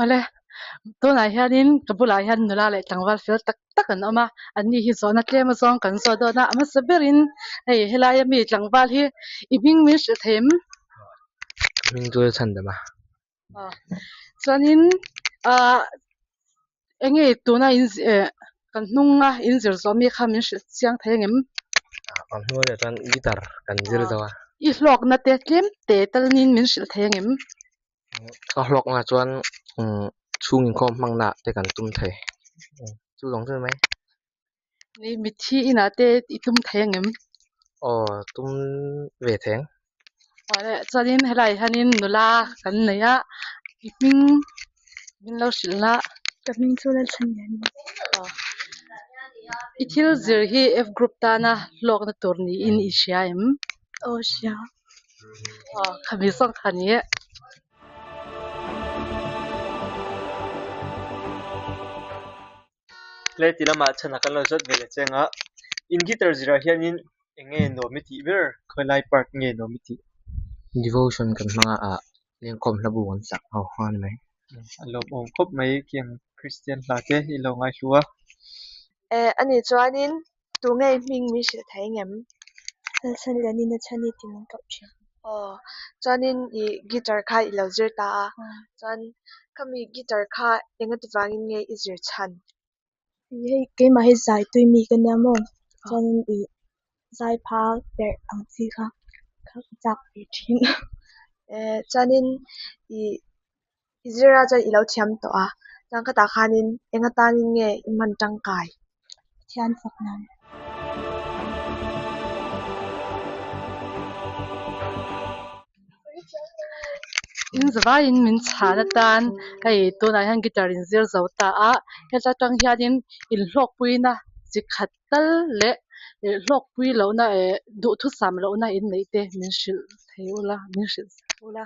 Awle, tunah hianin ka bulah hian nula leh tlangval fel tak tak an awm a, anni hi zawhna tlem azawng kan zawh dawn a, a hmasa berin hei helaia mi tlangval hi i hming min hrilh thei em? Ka hming chu Chhandam a. Aw, chuanin ah eng nge tuna in eh kan hnunga in zir zawh mi kha min hrilh chiang thei ang em? Kan hnung ah chuan guitar kan zir zo a. I hlawkna te tlem te talin min hrilh thei ang em? Ka hlawkna chuan chhung inkhawm hmangna te kan tum thei. Chu zawng chu ni mai. Ni mitthi inah te i tum thei ang em? Aw tum ve thei ang. Awle chuanin helai hianin nula kan nei a, i hming min lo hrilh la. Ka hming chu Lalchhanlian a ni. Aw i thil zir hi F group tana hlawkna tur niin i hria em? Aw hria. Aw khami zawng kha ni e. Tle ti lamah chhan a kan lo zawt ve leh cheng a, in guitar zirah hianin eng nge nuam i tih ber? Khawilai part nge nuam i tih? Devotion kan hmang a, ah lengkhawm hla bu kan sak ho a ni mai. A lawmawm khawp mai kiang Kristian hla te i lo ngaihlu a. Eh, ani chuanin tunge i hming min hrilh thei ngem? Lalchhan Lianina chhan i ti min koh thin. Aw, chuanin i guitar kha i lo zir ta a, chuan khami guitar kha engati vangin nge i zir chhan? Hei keimah hi zai tui mi ka nia maw? Chuanin i zai pha perh ang chi kha ka chak ve thin. Eh, chuanin i i zir a chuan i lo thiam tawh a, chuan khatah khanin eng atanin nge i hman tangkai? Pathian fak nan. In zavaiin min chhan atan hei tunah hian guitar in zir zo ta a, heta tang hianin inhlawkpuina chi khat tal leh hlawkpui lohna eh duhthusam lohna in neih te min hrilh thei ula min hrilh ula.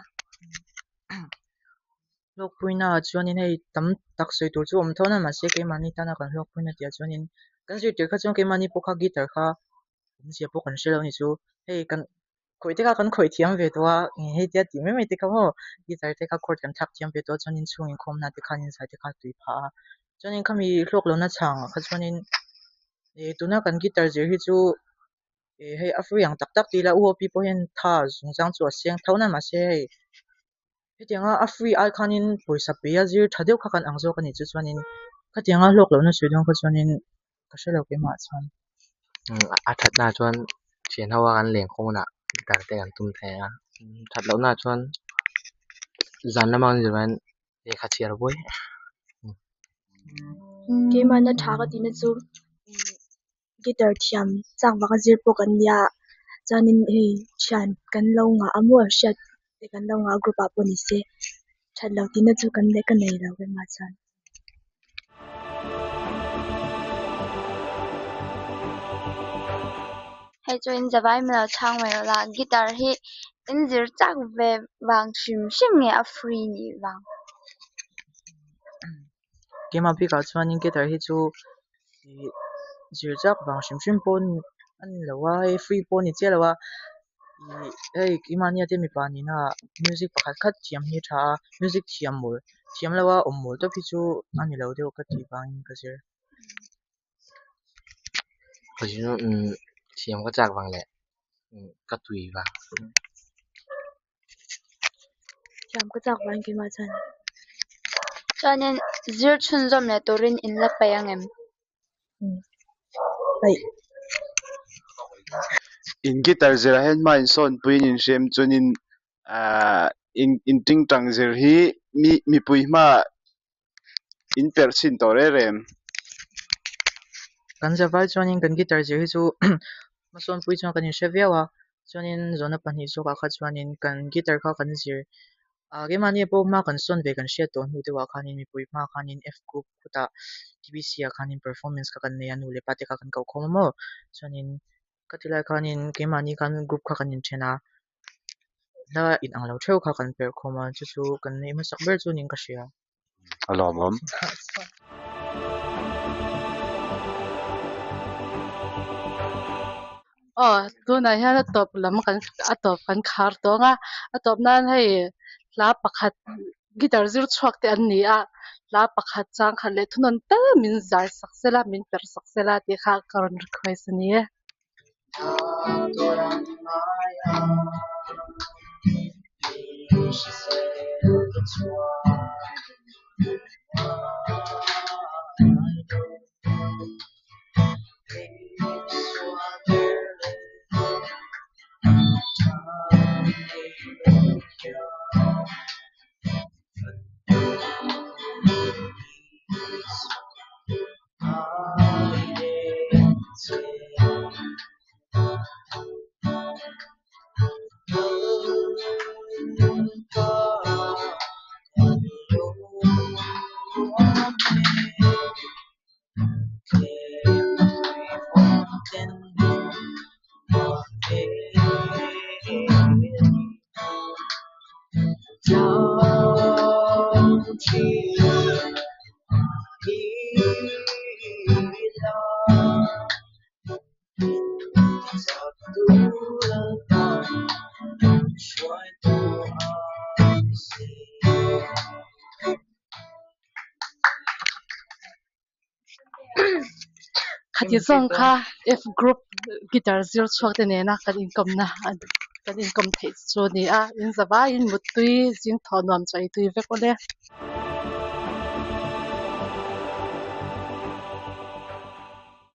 Hlawkpuina ah chuanin hei tam tak sawi tur chu a awm tho na mahse keimahni tana kan hlawkpuina tih ah chuanin kan zirtir kha chuan keimahni pawh kha guitar kha awmzia pawh kan hre lo a ni chu hei kan khawih te kha kan khawih thiam ve tawh a hei tia tih mai mai te kha maw guitar te kha chord kan thlak thiam ve tawh a chuanin chhung inkhawmna te khanin zai te kha a tui phah a chuanin khami hlawk lohna chhang ah kha chuanin ih tuna kan guitar zir hi chu ih hei a free ang tak tak ti ila u ho pi pawh hian tha zungzang chu a seng tho na mahse hei. Hetianga a free ai khanin pawisa pe a zir tha deuh kha kan ang zawk a ni chu chuanin khatianga hlawk lohna sawi dawn kha chuanin ka hre lo keimah chuan. A thatna chuan thian ho a kan leng khawnah guitar te kan tum thei a, that lohna chuan zan lama kan zir hian lehkha chhiar buai. Keimahna tha ka tihna chu guitar thiam chak vanga zir pawh kan nia chuanin hei thian kan lo ngah a maw hriat te kan lo ngah a group ah pawh ni se that lo tihna chu kan ka nei lo keimah chuan. Hei chu in zavai min lo chhang mai lo la guitar hi in zir chak ve vang hrim hrim nge a free nih vang. Keimah bikah chuanin guitar hi chu ih zir chak vang hrim hrim pawh a ni lo a hei free pawh a ni chiah lo a ih hei keimahni te mipa nihna ah music pakhat khat thiam hi a tha a music thiam mawl thiam lo a awm mawl tawp hi chu a ni lo deuh ka tih vangin ka zir. Thiam ka chak vang leh ka tui vang. Thiam ka chak vang keimah chuan. Chuanin zir chhunzawm leh turin in la peih ang em? Peih. In guitar zirah hian hma insawnpuiin inhrem chuanin ahh in intingtang zir hi mi mipui hmaah in perh chhin tawh reng reng. Kan zavai chuanin kan guitar zir hi chu hmasawnpui chuan kan inhre viau a, chuanin zawhna pahnih zawkah kha chuanin kan guitar kha kan zir ah keimahni pawh hma kan sawn ve kan hriat tawh hnu deuhah khanin mipui hma khanin F group khutah T_B_C ah khanin performance kha kan nei a, nu leh pa te kha kan koh khawm a maw chuanin ka ti lai khanin keimahni khan group kha kan inthen a, hla inang lo theuh kha kan perh khawm a, chu chu kan neih hmasak ber chu niin ka hria. A lawmawm. Aw, tunah hian a tawp lam kan a tawp kan khar tawng a, a tawp nan hei hla pakhat Guitar zir chhuak te an ni a, hla pakhat chang khat leh thunawn tal min zai sak sela, min perh sak sela tih kha ka rawn request a ni e. Khati zawng kha F group guitar zir chhuak te nena kan inkawmna kan inkawm theih chu a ni a, in zavaiin muttui zing thawh nuam chaw ei tui vek awle.